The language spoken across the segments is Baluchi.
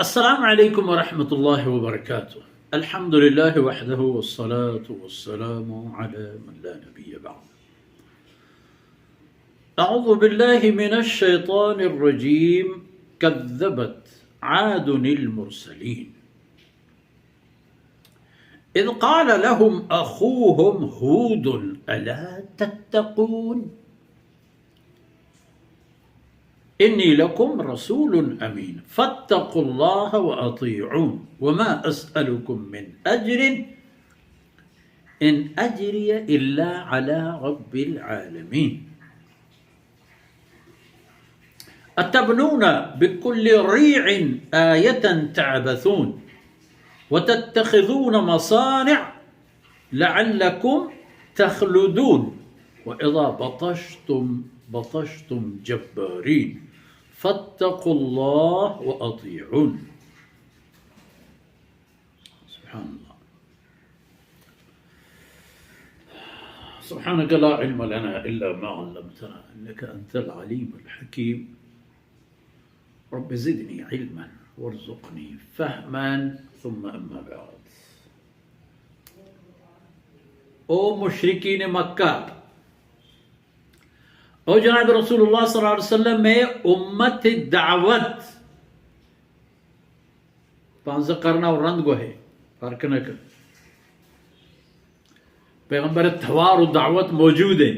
السلام عليكم ورحمة الله وبركاته. الحمد لله وحده والصلاة والسلام على من لا نبي بعده. أعوذ بالله من الشيطان الرجيم. كذبت عاد المرسلين. إذ قال لهم أخوهم هود ألا تتقون؟ إني لكم رسول أمين فاتقوا الله وأطيعون وما أسألكم من أجر إن أجري إلا على رب العالمين. أتبنون بكل ريع آية تعبثون وتتخذون مصانع لعلكم تخلدون وإذا بطشتم بطشتم جبارين فاتقوا الله وأطيعون. سبحان الله. سبحانك لا علم لنا إلا ما علمتنا إنك أنت العليم الحكيم. رب زدني علما وارزقني فهما ثم أما بعد. او مشرکین مکہ، او جناب رسول اللہ صلی اللہ علیہ وسلم ءِ امت دعوت، پانزدہ قرن ءَ رند گوہے، فرق نہ کن۔ پیغمبر توار و دعوت موجود ہے۔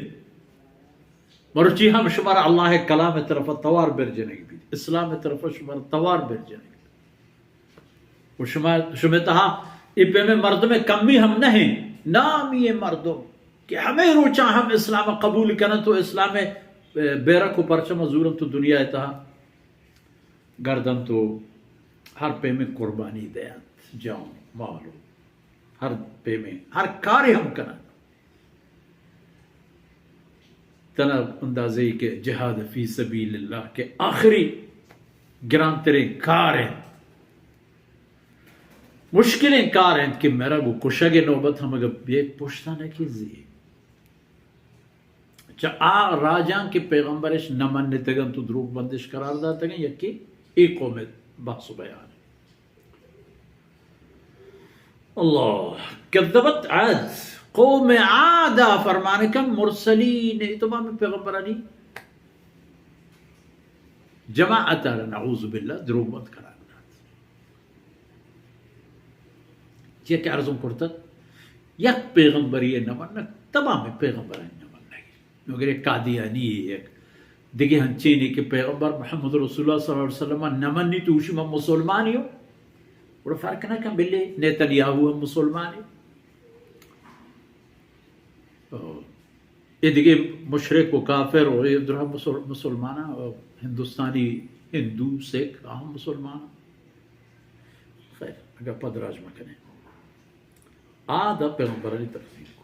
مروچی ہم شمارا اللہ کلام طرف توار برجنگ بیت، اسلام طرف شمارا توار برجنگ بیت۔ و شما، شما تہا اے پیمیں مردم کمی ہم نہ ہیں، نامی مردم کہ ہمے روچاں ہم اسلام قبول کنن تو اسلام بیرک و پرچم زورن تو دنیا تہا گردنت و ہر پیمیں قربانی دینت، جان، مال و ہر پیمیں، ہر کارے ہم کننت۔ تنا اندازے کہ جہاد فی سبیل اللہ کہ آخری گرانتریں کار انت، مشکلیں کار انت کہ مرگ و کشگ نوبت ہم اگہ بیت پشتا نہ کیزی۔ چہ آ راجاں کہ پیغمبرش نہ منتگ انت و دروگ بندش قرار داتگ انت، یکے اے قوم بحث و بیان انت۔ اللہ، کذبت عاد، قوم عاد ءَ فرمان کن مرسلین، اے تمام پیغمبرانی جماعت ءَ را نعوذ باللہ دروگ بند قرار دات۔ چیا کہ ارزم کرتگ، یک پیغمبری نہ منگ، تمام پیغمبرانی نہ منگ۔ مگر یک قادیانی یک دگہ ہنچینے کہ پیغمبر محمد رسول اللہ صلی اللہ علیہ وسلم نہ منی تو گوشی من مسلمانی ہوں۔ گڑا فرق نہ کن، بلے نیتن یاہو ہم مسلمانی۔ اے دگہ مشرک و کافر و اے درا مسل-، مسلماناں و ہندوستانی ہندو، سکھ، آ ہم مسلماناں۔ خیر، اگہ پد راج مکنیں۔ آ دا پیغمبرانی تکذیب کو۔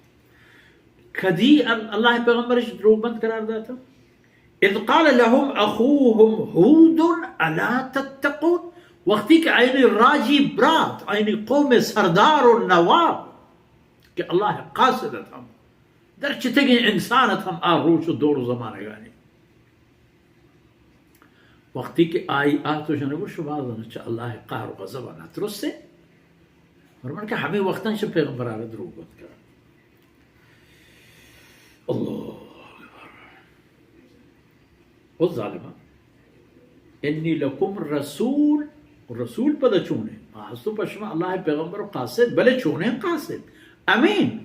کدی ال-، اللہ پیغمبرش دروگ بند قرار داتا؟ اذ قال لهم اخوهم هود الا تتقون، وقتی کہ آیانی راجی برات، آیانی قوم سردار و نواب کہ اللہ قاصد ات ہم، درچتگیں انسان ات ہم آ روچ و دور و زمانگانی۔ وقتی کہ آئی آ تو جنگو شما زن چہ اللہ قہر و غضب نہ ترسے، فرمان کہ ہمیں وقتاں چہ پیغمبر آرہ دروگ بند کرا۔ اللہ اکبر۔ او ظالمان، انی لکم رسول، رسول پدا چونے؟ ما ہستوں پہ شما اللہ پیغمبر و قاصد، بلے چونے قاصد؟ امین،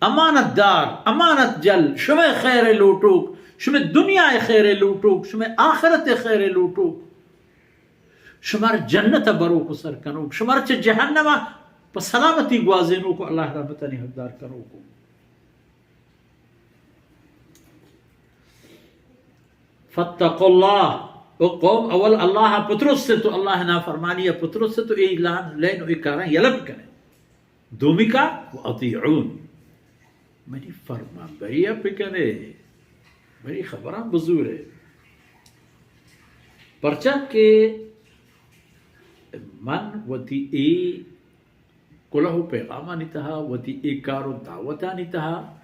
امانت دار، امانت جل، شمے خیر لوٹوک، شمے دنیا خیر لوٹوک، شمے آخرت خیر لوٹوک، شمار جنت بروک و سر کنوک، شمار چہ جہنم پہ سلامتی گوازینوک و اللہ رحمتانی حقدار کنوک۔ فاتقوا اللہ، او قوم، اول اللہ ءَ پترست تو اللہ نافرمانی ءَ پترست تو اے لان لین و اے کاراں یلہ بکنے۔ دومی کار، و اطیعون، منی فرمان بری ءَ بکنے، منی خبراں بزورے۔ پرچا کہ من وتی اے کلہ و پیغامانی تہا، وتی اے کار و دعوتانی تہا،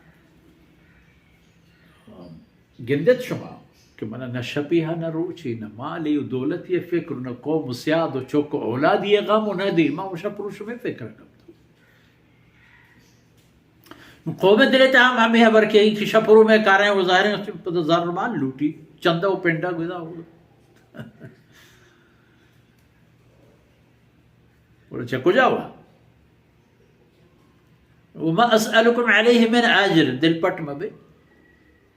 گندت شما کہ منا نہ شپی ہا، نہ روچی، نہ مالی و دولتی فکر، نہ قوم و سیاد و چک و اولادی غم و نہ دیم، ما شپ روچ شمے فکر کپتو. قوم دل تہا ہم ہمے ہبر کہ کہ شپ رو مئے کاریں و ظاہریں پدا زر مال لوٹی، چندہ و پنڈا گدا ہو. گڑا چہ کجا وا؟ وما اسألكم عليه من اجر، دل پٹ مبے.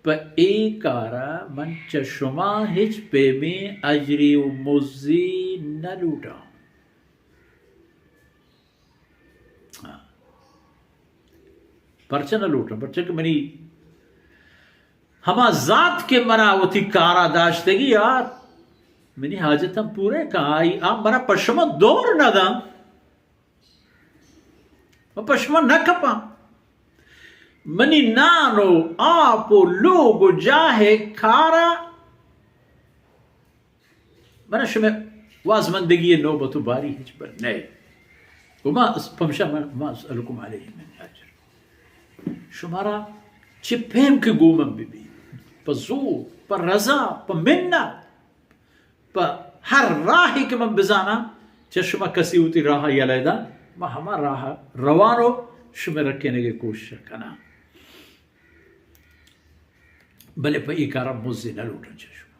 پہ اے کارا من چہ شما ہچ پیمیں اجری و مزی نہ لوٹاں. ہاں. پرچہ نہ لوٹاں؟ پرچہ کہ منی ہما ذات کہ منا وتی کارا داشتگی آ منی حاجتاں پورے کن، آئی آ منا پہ شما دور نہ داں، من پہ شما نہ کپاں. منی نان و آپ و لوگ و جاہ کارا منا شمئے وازمندگی نوبت و باری ہچ بر نئے. وما اس-، پمشا من، ما اسألكم عليه من اجر. شمارا چہ پیم کہ گوں من ببی، پہ زور، پہ رضا، پہ منت، پہ ہر راہی کہ من بزاناں، چہ شما کسی وتی راہ یلہ داں، ما ہما راہ روان و شمئے رکینگے کوشش کناں. بلے پہ اے کارا مزے نہ لوٹاں چہ شما.